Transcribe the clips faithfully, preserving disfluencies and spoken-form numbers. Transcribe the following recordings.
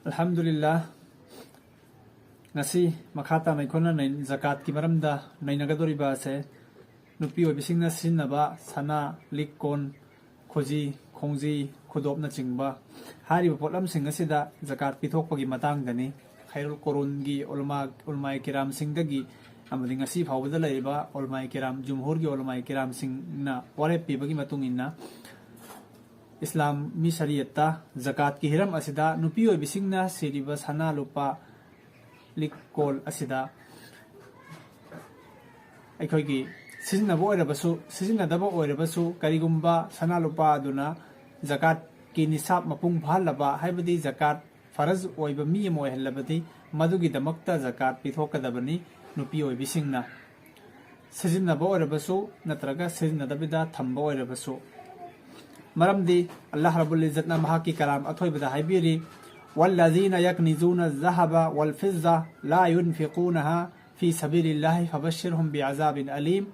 ꯑꯜꯍꯝꯗꯨꯂꯤꯜꯂꯥ꯫ ꯉꯁꯤ ꯃꯈꯥ ꯇꯥꯅ ꯑꯩꯈꯣꯏꯅ ꯅꯩ-, ꯖꯀꯥꯠꯀꯤ ꯃꯔꯝꯗ ꯅꯩꯅꯒꯗꯧꯔꯤꯕ ꯑꯁꯦ ꯅꯨꯄꯤ ꯑꯣꯏꯕꯤꯁꯤꯡꯅ ꯁꯤꯖꯤꯟꯅꯕ ꯁꯅꯥ, ꯂꯤꯛ ꯀꯣꯟ, ꯈꯨꯖꯤ, ꯈꯣꯡꯖꯤ, ꯈꯨꯗꯣꯞꯅꯆꯤꯡꯕ ꯍꯥꯏꯔꯤꯕ ꯄꯣꯠꯂꯝꯁꯤꯡ ꯑꯁꯤꯗ ꯖꯀꯥꯠ ꯄꯤꯊꯣꯛꯄꯒꯤ ꯃꯇꯥꯡꯗꯅꯤ꯫ ꯈꯩꯔꯨꯜ ꯀꯣꯔꯨꯟꯒꯤ ꯎꯂꯃꯥ, ꯎꯂꯃꯥꯏ ꯀꯤꯔꯥꯝꯁꯤꯡꯗꯒꯤ ꯑꯃꯗꯤ ꯉꯁꯤ ꯐꯥꯎꯕꯗ ꯂꯩꯔꯤꯕ ꯎꯂꯃꯥꯏ ꯀꯤꯔꯥꯝ, ꯖꯨꯝꯍꯨꯔꯒꯤ ꯎꯂꯃꯥꯏ ꯀꯤꯔꯥꯝꯁꯤꯡꯅ ꯋꯥꯔꯦꯞ ꯄꯤꯕꯒꯤ ꯃꯇꯨꯡ ꯏꯟꯅ, ꯏꯁꯂꯥꯝ ꯃꯤ ꯁꯔꯤꯌꯠꯇ ꯖꯀꯥꯠꯀꯤ ꯍꯤꯔꯝ ꯑꯁꯤꯗ ꯅꯨꯄꯤ ꯑꯣꯏꯕꯤꯁꯤꯡꯅ ꯁꯤꯔꯤꯕ ꯁꯅꯥ ꯂꯨꯄꯥ ꯂꯤꯛ ꯀꯣꯜ ꯑꯁꯤꯗ ꯑꯩꯈꯣꯏꯒꯤ ꯁꯤꯖꯤꯟꯅꯕ ꯑꯣꯏꯔꯕꯁꯨ, ꯁꯤꯖꯤꯟꯅꯗꯕ ꯑꯣꯏꯔꯕꯁꯨ, ꯀꯔꯤꯒꯨꯝꯕ ꯁꯅꯥ ꯂꯨꯄꯥ ꯑꯗꯨꯅ ꯖꯀꯥꯠꯀꯤ ꯅꯤꯁꯥꯕ ꯃꯄꯨꯡ ꯐꯥꯍꯜꯂꯕ, ꯍꯥꯏꯕꯗꯤ ꯖꯀꯥꯠ ꯐꯔꯖ ꯑꯣꯏꯕ ꯃꯤ ꯑꯃ ꯑꯣꯏꯍꯜꯂꯕꯗꯤ, ꯃꯗꯨꯒꯤꯗꯃꯛꯇ ꯖꯀꯥꯠ ꯄꯤꯊꯣꯛꯀꯗꯕꯅꯤ ꯅꯨꯄꯤ ꯑꯣꯏꯕꯤꯁꯤꯡꯅ꯫ ꯁꯤꯖꯤꯟꯅꯕ ꯑꯣꯏꯔꯕꯁꯨ ꯅꯠꯇ꯭ꯔꯒ ꯁꯤꯖꯤꯟꯅꯗꯕꯤꯗ ꯊꯝꯕ ꯑꯣꯏꯔꯕꯁꯨ꯫ ꯃꯔꯝꯗꯤ ꯑꯜꯂꯥꯍ ꯔꯕꯨꯜ ꯏꯖꯠꯅ ꯃꯍꯥꯛꯀꯤ ꯀꯂꯥꯝ ꯑꯊꯣꯏꯕꯗ ꯍꯥꯏꯕꯤꯔꯤ, "والذين يكنزون الذهب والفضة لا ينفقونها في سبيل الله فبشرهم بعذاب أليم."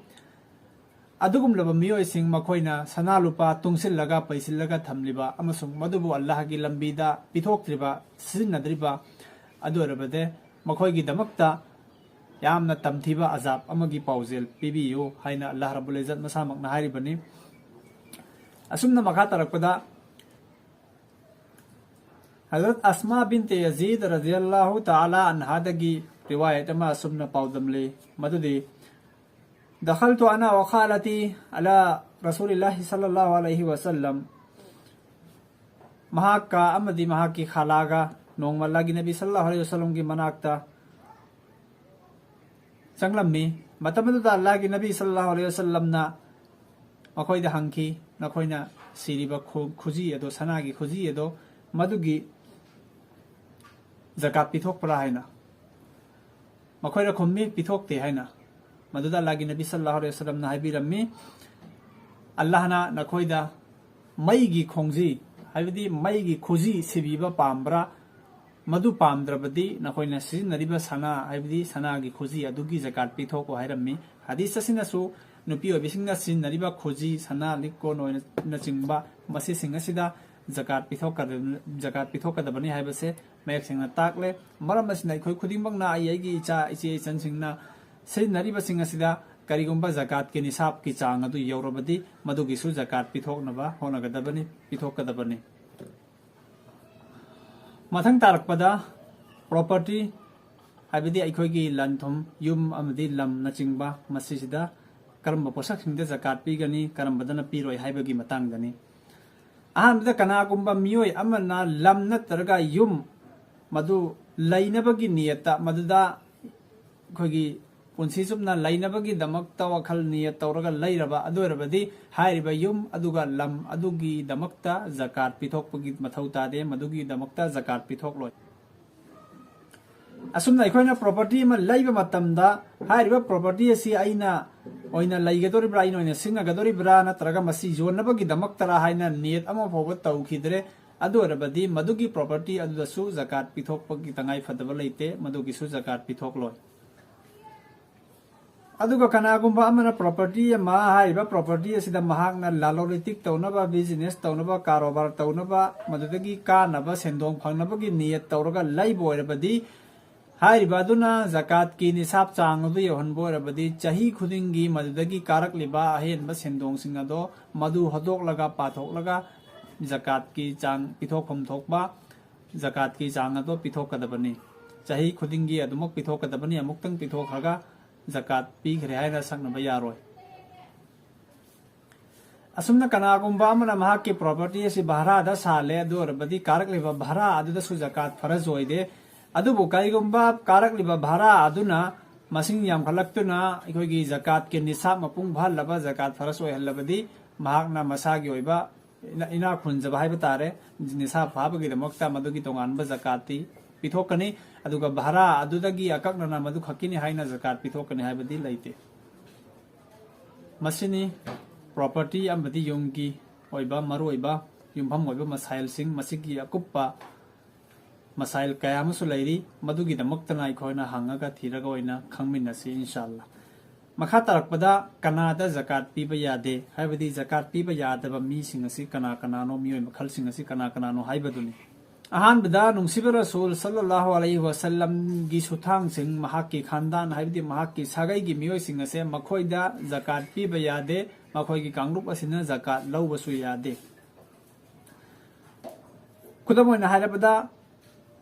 ꯑꯗꯨꯒꯨꯝꯂꯕ ꯃꯤꯑꯣꯏꯁꯤꯡ, ꯃꯈꯣꯏꯅ ꯁꯅꯥ ꯂꯨꯄꯥ ꯇꯨꯡꯁꯤꯜꯂꯒ ꯄꯩꯁꯤꯜꯂꯒ ꯊꯝꯂꯤꯕ ꯑꯃꯁꯨꯡ ꯃꯗꯨꯕꯨ ꯑꯜꯂꯥꯍꯒꯤ ꯂꯝꯕꯤꯗ ꯄꯤꯊꯣꯛꯇ꯭ꯔꯤꯕ, ꯁꯤꯖꯤꯟꯅꯗ꯭ꯔꯤꯕ, ꯑꯗꯨ ꯑꯣꯏꯔꯕꯗꯤ ꯃꯈꯣꯏꯒꯤꯗꯃꯛꯇ ꯌꯥꯝꯅ ꯇꯝꯊꯤꯕ ꯑꯖꯥꯕ ꯑꯃꯒꯤ ꯄꯥꯎꯖꯦꯜ ꯄꯤꯕꯤꯌꯨ ꯍꯥꯏꯅ ꯑꯜꯂꯥꯍ ꯔꯕꯨꯜ ꯏꯖꯠ ꯃꯁꯥꯃꯛꯅ ꯍꯥꯏꯔꯤꯕꯅꯤ꯫ ꯑꯁꯨꯝꯅ ꯃꯈꯥ ꯇꯥꯔꯛꯄꯗ ꯍꯖꯔꯠ ꯑꯁꯃꯥ ꯕꯤꯟꯇꯦ ꯌꯖꯤꯗ ꯔꯖꯤꯌꯜꯂꯥꯍꯨ ꯇꯥꯂꯥ ꯑꯟꯍꯥꯗꯒꯤ ꯔꯤꯋꯥꯌꯠ ꯑꯃ ꯑꯁꯨꯝꯅ ꯄꯥꯎꯗꯝꯂꯤ, ꯃꯗꯨꯗꯤ, "دخلت أنا وخالتي على رسول الله صلى الله عليه وسلم." ꯃꯍꯥꯛꯀ ꯑꯃꯗꯤ ꯃꯍꯥꯛꯀꯤ ꯈꯥꯂꯥꯒ ꯅꯣꯡꯃ ꯑꯜꯂꯥꯍꯒꯤ ꯅꯕꯤ ꯁꯜꯂꯜꯂꯥꯍꯨ ꯑꯂꯩꯍꯤ ꯋꯁꯜꯂꯝꯒꯤ ꯃꯅꯥꯛꯇ ꯆꯪꯂꯝꯃꯤ꯫ ꯃꯇꯝ ꯑꯗꯨꯗ ꯑꯜꯂꯥꯍꯒꯤ ꯅꯕꯤ ꯁꯜꯂꯜꯂꯥꯍꯨ ꯑꯂꯩꯍꯤ ꯋꯁꯜꯂꯝꯅ ꯃꯈꯣꯏꯗ ꯍꯪꯈꯤ, "ꯅꯈꯣꯏꯅ ꯁꯤꯔꯤꯕ ꯈꯨ-, ꯈꯨꯖꯤ ꯑꯗꯣ, ꯁꯅꯥꯒꯤ ꯈꯨꯖꯤ ꯑꯗꯣ, ꯃꯗꯨꯒꯤ ꯖꯀꯥꯠ ꯄꯤꯊꯣꯛꯄ꯭ꯔꯥ?" ꯍꯥꯏꯅ꯫ ꯃꯈꯣꯏꯅ ꯈꯨꯝꯃꯤ, "ꯄꯤꯊꯣꯛꯇꯦ" ꯍꯥꯏꯅ꯫ ꯃꯗꯨꯗ ꯑꯜꯂꯥꯍꯒꯤ ꯅꯕꯤ ꯁꯜꯂꯜꯂꯥꯍꯨ ꯑꯂꯩꯍꯤ ꯋꯁꯜꯂꯝꯅ ꯍꯥꯏꯕꯤꯔꯝꯃꯤ, "ꯑꯜꯂꯥꯍꯅ ꯅꯈꯣꯏꯗ ꯃꯩꯒꯤ ꯈꯣꯡꯖꯤ, ꯍꯥꯏꯕꯗꯤ ꯃꯩꯒꯤ ꯈꯨꯖꯤ ꯁꯤꯕꯤꯕ ꯄꯥꯝꯕ꯭ꯔꯥ? ꯃꯗꯨ ꯄꯥꯝꯗ꯭ꯔꯕꯗꯤ ꯅꯈꯣꯏꯅ ꯁꯤꯖꯤꯟꯅꯔꯤꯕ ꯁꯅꯥ, ꯍꯥꯏꯕꯗꯤ ꯁꯅꯥꯒꯤ ꯈꯨꯖꯤ ꯑꯗꯨꯒꯤ ꯖꯀꯥꯠ ꯄꯤꯊꯣꯛꯎ" ꯍꯥꯏꯔꯝꯃꯤ꯫ ꯍꯗꯤꯁ ꯑꯁꯤꯅꯁꯨ ꯅꯨꯄꯤ ꯑꯣꯏꯕꯤꯁꯤꯡꯅ ꯁꯤꯖꯤꯟꯅꯔꯤꯕ ꯈꯨꯖꯤ, ꯁꯅꯥ, ꯂꯤꯛ ꯀꯣꯟ ꯑꯣꯏꯅꯆꯤꯡꯕ ꯃꯁꯤꯁꯤꯡ ꯑꯁꯤꯗ ꯖꯀꯥꯠ ꯄꯤꯊꯣꯛꯀꯗꯕ-, ꯖꯀꯥꯠ ꯄꯤꯊꯣꯛꯀꯗꯕꯅꯤ ꯍꯥꯏꯕꯁꯦ ꯃꯌꯦꯛ ꯁꯦꯡꯅ ꯇꯥꯛꯂꯦ꯫ ꯃꯔꯝ ꯑꯁꯤꯅ ꯑꯩꯈꯣꯏ ꯈꯨꯗꯤꯡꯃꯛꯅ, ꯑꯩ ꯑꯩꯒꯤ ꯏꯆꯥ, ꯏꯆꯦ ꯏꯆꯟꯁꯤꯡꯅ ꯁꯤꯖꯤꯟꯅꯔꯤꯕꯁꯤꯡ ꯑꯁꯤꯗ ꯀꯔꯤꯒꯨꯝꯕ ꯖꯀꯥꯠꯀꯤ ꯅꯤꯁꯥꯕꯀꯤ ꯆꯥꯡ ꯑꯗꯨ ꯌꯧꯔꯕꯗꯤ ꯃꯗꯨꯒꯤꯁꯨ ꯖꯀꯥꯠ ꯄꯤꯊꯣꯛꯅꯕ ꯍꯣꯠꯅꯒꯗꯕꯅꯤ, ꯄꯤꯊꯣꯛꯀꯗꯕꯅꯤ꯫ ꯃꯊꯪ ꯇꯥꯔꯛꯄꯗ property, ꯍꯥꯏꯕꯗꯤ ꯑꯩꯈꯣꯏꯒꯤ ꯂꯟ ꯊꯨꯝ, ꯌꯨꯝ ꯑꯃꯗꯤ ꯂꯝꯅꯆꯤꯡꯕ, ꯃꯁꯤꯁꯤꯗ ꯀꯔꯝꯕ ꯄꯣꯠꯁꯛꯁꯤꯡꯗ ꯖꯀꯥꯠ ꯄꯤꯒꯅꯤ, ꯀꯔꯝꯕꯗꯅ ꯄꯤꯔꯣꯏ ꯍꯥꯏꯕꯒꯤ ꯃꯇꯥꯡꯗꯅꯤ꯫ ꯑꯍꯥꯟꯕꯗ, ꯀꯅꯥꯒꯨꯝꯕ ꯃꯤꯑꯣꯏ ꯑꯃꯅ ꯂꯝ ꯅꯠꯇ꯭ꯔꯒ ꯌꯨꯝ ꯃꯗꯨ ꯂꯩꯅꯕꯒꯤ ꯅꯤꯌꯠꯇ, ꯃꯗꯨꯗ ꯑꯩꯈꯣꯏꯒꯤ ꯄꯨꯟꯁꯤ ꯆꯨꯞꯅ ꯂꯩꯅꯕꯒꯤꯗꯃꯛꯇ ꯋꯥꯈꯜ ꯅꯤꯌꯠ ꯇꯧꯔꯒ ꯂꯩꯔꯕ ꯑꯗꯨ ꯑꯣꯏꯔꯕꯗꯤ, ꯍꯥꯏꯔꯤꯕ ꯌꯨꯝ ꯑꯗꯨꯒ ꯂꯝ ꯑꯗꯨꯒꯤꯗꯃꯛꯇ ꯖꯀꯥꯠ ꯄꯤꯊꯣꯛꯄꯒꯤ ꯃꯊꯧ ꯇꯥꯗꯦ, ꯃꯗꯨꯒꯤꯗꯃꯛꯇ ꯖꯀꯥꯠ ꯄꯤꯊꯣꯛꯂꯣꯏ꯫ ꯑꯁꯨꯝꯅ ꯑꯩꯈꯣꯏꯅ property ꯑꯃ ꯂꯩꯕ ꯃꯇꯝꯗ, ꯍꯥꯏꯔꯤꯕ property ꯑꯁꯤ ꯑꯩꯅ ꯑꯣꯏꯅ ꯂꯩꯒꯗꯧꯔꯤꯕ꯭ꯔꯥ, ꯑꯩꯅ ꯑꯣꯏꯅ ꯁꯤꯖꯤꯟꯅꯒꯗꯧꯔꯤꯕ꯭ꯔꯥ, ꯅꯠꯇ꯭ꯔꯒ ꯃꯁꯤ ꯌꯣꯟꯅꯕꯒꯤꯗꯃꯛꯇꯔꯥ ꯍꯥꯏꯅ ꯅꯤꯌꯠ ꯑꯃ ꯐꯥꯎꯕ ꯇꯧꯈꯤꯗ꯭ꯔꯦ, ꯑꯗꯨ ꯑꯣꯏꯔꯕꯗꯤ ꯃꯗꯨꯒꯤ property ꯑꯗꯨꯗꯁꯨ ꯖꯀꯥꯠ ꯄꯤꯊꯣꯛꯄꯒꯤ ꯇꯉꯥꯏ ꯐꯗꯕ ꯂꯩꯇꯦ, ꯃꯗꯨꯒꯤꯁꯨ ꯖꯀꯥꯠ ꯄꯤꯊꯣꯛꯂꯣꯏ꯫ ꯑꯗꯨꯒ ꯀꯅꯥꯒꯨꯝꯕ ꯑꯃꯅ property ꯑꯃ, ꯍꯥꯏꯔꯤꯕ property ꯑꯁꯤꯗ ꯃꯍꯥꯛꯅ ꯂꯂꯣꯟ ꯏꯇꯤꯛ ꯇꯧꯅꯕ, business ꯇꯧꯅꯕ, ꯀꯥꯔꯣꯕꯥꯔ ꯇꯧꯅꯕ, ꯃꯗꯨꯗꯒꯤ ꯀꯥꯟꯅꯕ, ꯁꯦꯟꯗꯣꯡ ꯐꯪꯅꯕꯒꯤ ꯅꯤꯌꯠ ꯇꯧꯔꯒ ꯂꯩꯕ ꯑꯣꯏꯔꯕꯗꯤ, ꯍꯥꯏꯔꯤꯕ ꯑꯗꯨꯅ ꯖꯀꯥꯠꯀꯤ ꯅꯤꯁꯥꯕ ꯆꯥꯡ ꯑꯗꯨ ꯌꯧꯍꯟꯕ ꯑꯣꯏꯔꯕꯗꯤ, ꯆꯍꯤ ꯈꯨꯗꯤꯡꯒꯤ ꯃꯗꯨꯗꯒꯤ ꯀꯥꯔꯛꯂꯤꯕ ꯑꯍꯦꯟꯕ ꯁꯦꯟꯗꯣꯡꯁꯤꯡ ꯑꯗꯣ ꯃꯗꯨ ꯍꯣꯠꯇꯣꯛꯂꯒ, ꯄꯥꯊꯣꯛꯂꯒ, ꯖꯀꯥꯠꯀꯤ ꯆꯥꯡ ꯄꯤꯊꯣꯛꯐꯝ ꯊꯣꯛꯄ ꯖꯀꯥꯠꯀꯤ ꯆꯥꯡ ꯑꯗꯣ ꯄꯤꯊꯣꯛꯀꯗꯕꯅꯤ꯫ ꯆꯍꯤ ꯈꯨꯗꯤꯡꯒꯤ ꯑꯗꯨꯃꯛ ꯄꯤꯊꯣꯛꯀꯗꯕꯅꯤ꯫ ꯑꯃꯨꯛꯇꯪ ꯄꯤꯊꯣꯛꯈ꯭ꯔꯒ ꯖꯀꯥꯠ ꯄꯤꯈ꯭ꯔꯦ ꯍꯥꯏꯅ ꯁꯛꯅꯕ ꯌꯥꯔꯣꯏ꯫ ꯑꯁꯨꯝꯅ ꯀꯅꯥꯒꯨꯝꯕ ꯑꯃꯅ ꯃꯍꯥꯛꯀꯤ property ꯑꯁꯤ ꯚꯔꯥꯗ ꯁꯥꯜꯂꯦ, ꯑꯗꯨ ꯑꯣꯏꯔꯕꯗꯤ ꯀꯥꯔꯛꯂꯤꯕ ꯚꯔꯥ ꯑꯗꯨꯗꯁꯨ ꯖꯀꯥꯠ ꯐꯔꯖ ꯑꯣꯏꯗꯦ꯫ ꯑꯗꯨꯕꯨ ꯀꯔꯤꯒꯨꯝꯕ ꯀꯥꯔꯛꯂꯤꯕ ꯚꯔꯥ ꯑꯗꯨꯅ ꯃꯁꯤꯡ ꯌꯥꯝꯈꯠꯂꯛꯇꯨꯅ ꯑꯩꯈꯣꯏꯒꯤ ꯖꯀꯥꯠꯀꯤ ꯅꯤꯁꯥꯕ ꯃꯄꯨꯡ ꯐꯥꯍꯜꯂꯕ, ꯖꯀꯥꯠ ꯐꯔꯖ ꯑꯣꯏꯍꯜꯂꯕꯗꯤ, ꯃꯍꯥꯛꯅ ꯃꯁꯥꯒꯤ ꯑꯣꯏꯕ ꯏꯅꯥ-, ꯏꯅꯥꯛ ꯈꯨꯟꯖꯕ ꯍꯥꯏꯕ ꯇꯥꯔꯦ, ꯅꯤꯁꯥꯕ ꯐꯥꯕꯒꯤꯗꯃꯛꯇ ꯃꯗꯨꯒꯤ ꯇꯣꯉꯥꯟꯕ ꯖꯀꯥꯠꯇꯤ ꯄꯤꯊꯣꯛꯀꯅꯤ꯫ ꯑꯗꯨꯒ ꯚꯔꯥ ꯑꯗꯨꯗꯒꯤ ꯑꯀꯛꯅꯅ ꯃꯗꯨ ꯈꯛꯀꯤꯅꯤ ꯍꯥꯏꯅ ꯖꯀꯥꯠ ꯄꯤꯊꯣꯛꯀꯅꯤ ꯍꯥꯏꯕꯗꯤ ꯂꯩꯇꯦ꯫ ꯃꯁꯤꯅꯤ property ꯑꯃꯗꯤ ꯌꯨꯝꯒꯤ ꯑꯣꯏꯕ ꯃꯔꯨꯑꯣꯏꯕ ꯌꯨꯝꯐꯝ ꯑꯣꯏꯕ ꯃꯁꯥꯏꯜꯁꯤꯡ꯫ ꯃꯁꯤꯒꯤ ꯑꯀꯨꯞꯄ ꯃꯁꯥꯏꯜ ꯀꯌꯥ ꯑꯃꯁꯨ ꯂꯩꯔꯤ, ꯃꯗꯨꯒꯤꯗꯃꯛꯇꯅ ꯑꯩꯈꯣꯏꯅ ꯍꯪꯉꯒ ꯊꯤꯔꯒ ꯑꯣꯏꯅ ꯈꯪꯃꯤꯟꯅꯁꯤ, ꯏꯟꯁꯥ ꯑꯜꯂꯥ꯫ ꯃꯈꯥ ꯇꯥꯔꯛꯄꯗ ꯀꯅꯥꯗ ꯖꯀꯥꯠ ꯄꯤꯕ ꯌꯥꯗꯦ, ꯍꯥꯏꯕꯗꯤ ꯖꯀꯥꯠ ꯄꯤꯕ ꯌꯥꯗꯕ ꯃꯤꯁꯤꯡ ꯑꯁꯤ ꯀꯅꯥ ꯀꯅꯥꯅꯣ, ꯃꯤꯑꯣꯏ ꯃꯈꯜꯁꯤꯡ ꯑꯁꯤ ꯀꯅꯥ ꯀꯅꯥꯅꯣ ꯍꯥꯏꯕꯗꯨꯅꯤ꯫ ꯑꯍꯥꯟꯕꯗ ꯅꯨꯡꯁꯤꯕ ꯔꯁꯨꯜ ꯁꯜꯂꯜꯂꯥꯍꯨ ꯑꯂꯩꯍꯤ ꯋꯥꯁꯜꯂꯝꯒꯤ ꯁꯨꯊꯥꯡꯁꯤꯡ, ꯃꯍꯥꯛꯀꯤ ꯈꯥꯟꯗꯥꯟ, ꯍꯥꯏꯕꯗꯤ ꯃꯍꯥꯛꯀꯤ ꯁꯥꯒꯩꯒꯤ ꯃꯤꯑꯣꯏꯁꯤꯡ ꯑꯁꯦ ꯃꯈꯣꯏꯗ ꯖꯀꯥꯠ ꯄꯤꯕ ꯌꯥꯗꯦ, ꯃꯈꯣꯏꯒꯤ ꯀꯥꯡꯂꯨꯞ ꯑꯁꯤꯅ ꯖꯀꯥꯠ ꯂꯧꯕꯁꯨ ꯌꯥꯗꯦ꯫ ꯈꯨꯗꯝ ꯑꯣꯏꯅ ꯍꯥꯏꯔꯕꯗ,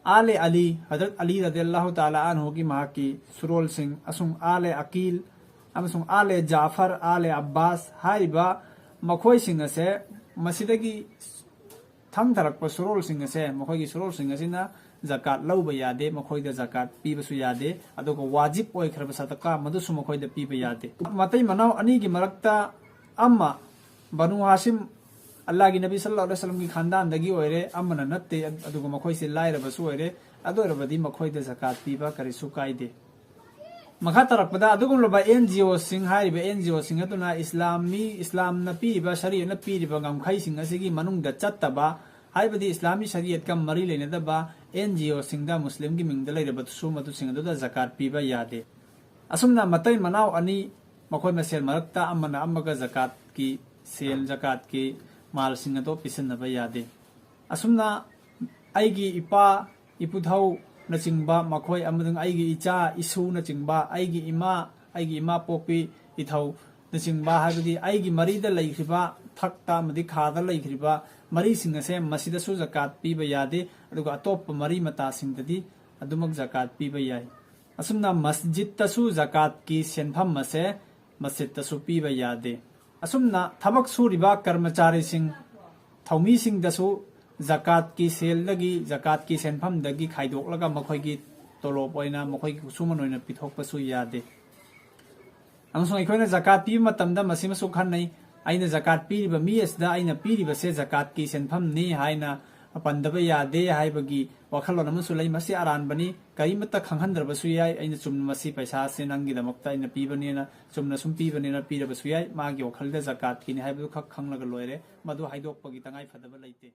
ꯑꯥꯂꯦ ꯑꯂꯤ, ꯍꯖꯔꯠ ꯑꯂꯤ ꯔꯗꯤꯌꯜꯂꯥꯍꯨ ꯇꯥꯂꯥ ꯑꯟꯍꯨꯒꯤ ꯃꯍꯥꯛꯀꯤ ꯁꯨꯔꯣꯜꯁꯤꯡ, ꯑꯁꯨꯝ ꯑꯥꯂꯦ ꯑꯀꯤꯜ ꯑꯃꯁꯨꯡ ꯑꯥꯂꯦ ꯖꯥꯐꯔ, ꯑꯥꯂꯦ ꯑꯕꯥꯁ ꯍꯥꯏꯔꯤꯕ ꯃꯈꯣꯏꯁꯤꯡ ꯑꯁꯦ, ꯃꯁꯤꯗꯒꯤ ꯊꯪꯊꯔꯛꯄ ꯁꯨꯔꯣꯜꯁꯤꯡ ꯑꯁꯦ, ꯃꯈꯣꯏꯒꯤ ꯁꯨꯔꯣꯜꯁꯤꯡ ꯑꯁꯤꯅ ꯖꯀꯥꯠ ꯂꯧꯕ ꯌꯥꯗꯦ, ꯃꯈꯣꯏꯗ ꯖꯀꯥꯠ ꯄꯤꯕꯁꯨ ꯌꯥꯗꯦ, ꯑꯗꯨꯒ ꯋꯥꯖꯤꯕ ꯑꯣꯏꯈ꯭ꯔꯕ ꯁꯗꯀꯥ ꯃꯗꯨꯁꯨ ꯃꯈꯣꯏꯗ ꯄꯤꯕ ꯌꯥꯗꯦ꯫ ꯃꯇꯩ ꯃꯅꯥꯎ ꯑꯅꯤꯒꯤ ꯃꯔꯛꯇ ꯑꯃ, ꯕꯅꯨ ꯍꯥꯁꯤꯝ, ꯑꯜꯂꯥꯍꯒꯤ ꯅꯕꯤ ꯁꯜꯂꯜꯂꯥꯍꯨ ꯑꯂꯩꯍꯤ ꯋꯥꯁꯜꯂꯝꯒꯤ ꯈꯥꯟꯗꯥꯟꯗꯒꯤ ꯑꯣꯏꯔꯦ, ꯑꯃꯅ ꯅꯠꯇꯦ, ꯑꯗꯨꯒ ꯃꯈꯣꯏꯁꯦ ꯂꯥꯏꯔꯕꯁꯨ ꯑꯣꯏꯔꯦ꯫ ꯑꯗꯨ ꯑꯣꯏꯔꯕꯗꯤ ꯃꯈꯣꯏꯗ ꯖꯀꯥꯠ ꯄꯤꯕ ꯀꯔꯤꯁꯨ ꯀꯥꯏꯗꯦ꯫ ꯃꯈꯥ ꯇꯥꯔꯛꯄꯗ ꯑꯗꯨꯒꯨꯝꯂꯕ ꯑꯦꯟ ꯖꯤ ꯑꯣꯁꯤꯡ, ꯍꯥꯏꯔꯤꯕ ꯑꯦꯟ ꯖꯤ ꯑꯣꯁꯤꯡ ꯑꯗꯨꯅ ꯏꯁꯂꯥꯝꯃꯤ, ꯏꯁꯂꯥꯝꯅ ꯄꯤꯔꯤꯕ, ꯁꯔꯤꯌꯠꯅ ꯄꯤꯔꯤꯕ ꯉꯝꯈꯩꯁꯤꯡ ꯑꯁꯤꯒꯤ ꯃꯅꯨꯡꯗ ꯆꯠꯇꯕ, ꯍꯥꯏꯕꯗꯤ ꯏꯁꯂꯥꯃꯤ ꯁꯔꯤꯌꯠꯀ ꯃꯔꯤ ꯂꯩꯅꯗꯕ ꯑꯦꯟ ꯖꯤ ꯑꯣꯁꯤꯡꯗ ꯃꯨꯁꯂꯤꯝꯒꯤ ꯃꯤꯡꯗ ꯂꯩꯔꯕꯁꯨ ꯃꯗꯨꯁꯤꯡ ꯑꯗꯨꯗ ꯖꯀꯥꯠ ꯄꯤꯕ ꯌꯥꯗꯦ꯫ ꯑꯁꯨꯝꯅ ꯃꯇꯩ ꯃꯅꯥꯎ ꯑꯅꯤ, ꯃꯈꯣꯏ ꯃꯁꯦꯜ ꯃꯔꯛꯇ ꯑꯃꯅ ꯑꯃꯒ ꯖꯀꯥꯠꯀꯤ ꯁꯦꯜ, ꯖꯀꯥꯠꯀꯤ ꯃꯥꯜꯁꯤꯡ ꯑꯗꯨ ꯄꯤꯁꯤꯟꯅꯕ ꯌꯥꯗꯦ꯫ ꯑꯁꯨꯝꯅ ꯑꯩꯒꯤ ꯏꯄꯥ, ꯏꯄꯨꯊꯧꯅꯆꯤꯡꯕ ꯃꯈꯣꯏ, ꯑꯃꯁꯨꯡ ꯑꯩꯒꯤ ꯏꯆꯥ, ꯏꯁꯨꯅꯆꯤꯡꯕ, ꯑꯩꯒꯤ ꯏꯃꯥ, ꯑꯩꯒꯤ ꯏꯃꯥ ꯄꯣꯛꯄꯤ ꯏꯊꯧꯅꯆꯤꯡꯕ, ꯍꯥꯏꯕꯗꯤ ꯑꯩꯒꯤ ꯃꯔꯤꯗ ꯂꯩꯈ꯭ꯔꯤꯕ, ꯊꯛꯇ ꯑꯃꯗꯤ ꯈꯥꯗ ꯂꯩꯈ꯭ꯔꯤꯕ ꯃꯔꯤꯁꯤꯡ ꯑꯁꯦ, ꯃꯁꯤꯗꯁꯨ ꯖꯀꯥꯠ ꯄꯤꯕ ꯌꯥꯗꯦ, ꯑꯗꯨꯒ ꯑꯇꯣꯞꯄ ꯃꯔꯤ ꯃꯇꯥꯁꯤꯡꯗꯗꯤ ꯑꯗꯨꯃꯛ ꯖꯀꯥꯠ ꯄꯤꯕ ꯌꯥꯏ꯫ ꯑꯁꯨꯝꯅ ꯃꯁꯖꯤꯠꯇꯁꯨ ꯖꯀꯥꯠꯀꯤ ꯁꯦꯟꯐꯝ ꯑꯁꯦ ꯃꯁꯖꯤꯠꯇꯁꯨ ꯄꯤꯕ ꯌꯥꯗꯦ꯫ ꯑꯁꯨꯝꯅ ꯊꯕꯛ ꯁꯨꯔꯤꯕ ꯀꯔꯃꯆꯥꯔꯤꯁꯤꯡ, ꯊꯧꯃꯤꯁꯤꯡꯗꯁꯨ ꯖꯀꯥꯠꯀꯤ ꯁꯦꯜꯗꯒꯤ, ꯖꯀꯥꯠꯀꯤ ꯁꯦꯟꯐꯝꯗꯒꯤ ꯈꯥꯏꯗꯣꯛꯂꯒ ꯃꯈꯣꯏꯒꯤ ꯇꯣꯂꯣꯞ ꯑꯣꯏꯅ, ꯃꯈꯣꯏꯒꯤ ꯈꯨꯠꯁꯨꯃꯟ ꯑꯣꯏꯅ ꯄꯤꯊꯣꯛꯄꯁꯨ ꯌꯥꯗꯦ꯫ ꯑꯃꯁꯨꯡ ꯑꯩꯈꯣꯏꯅ ꯖꯀꯥꯠ ꯄꯤꯕ ꯃꯇꯝꯗ ꯃꯁꯤꯃꯁꯨ ꯈꯟꯅꯩ, ꯑꯩꯅ ꯖꯀꯥꯠ ꯄꯤꯔꯤꯕ ꯃꯤ ꯑꯁꯤꯗ ꯑꯩꯅ ꯄꯤꯔꯤꯕꯁꯦ ꯖꯀꯥꯠꯀꯤ ꯁꯦꯟꯐꯝꯅꯤ ꯍꯥꯏꯅ ꯄꯟꯗꯕ ꯌꯥꯗꯦ ꯍꯥꯏꯕꯒꯤ ꯋꯥꯈꯜꯂꯣꯟ ꯑꯃꯁꯨ ꯂꯩ꯫ ꯃꯁꯤ ꯑꯔꯥꯟꯕꯅꯤ, ꯀꯔꯤꯃꯠꯇ ꯈꯪꯍꯟꯗ꯭ꯔꯕꯁꯨ ꯌꯥꯏ꯫ ꯑꯩꯅ ꯆꯨꯝꯅ ꯃꯁꯤ ꯄꯩꯁꯥꯁꯦ ꯅꯪꯒꯤꯗꯃꯛꯇ ꯑꯩꯅ ꯄꯤꯕꯅꯦꯅ, ꯆꯨꯝꯅ ꯁꯨꯝ ꯄꯤꯕꯅꯦꯅ ꯄꯤꯔꯕꯁꯨ ꯌꯥꯏ꯫ ꯃꯥꯒꯤ ꯋꯥꯈꯜꯗ ꯖꯀꯥꯠꯀꯤꯅꯤ ꯍꯥꯏꯕꯗꯨ ꯈꯛ ꯈꯪꯂꯒ ꯂꯣꯏꯔꯦ꯫ ꯃꯗꯨ ꯍꯥꯏꯗꯣꯛꯄꯒꯤ ꯇꯉꯥꯏ ꯐꯗꯕ ꯂꯩꯇꯦ꯫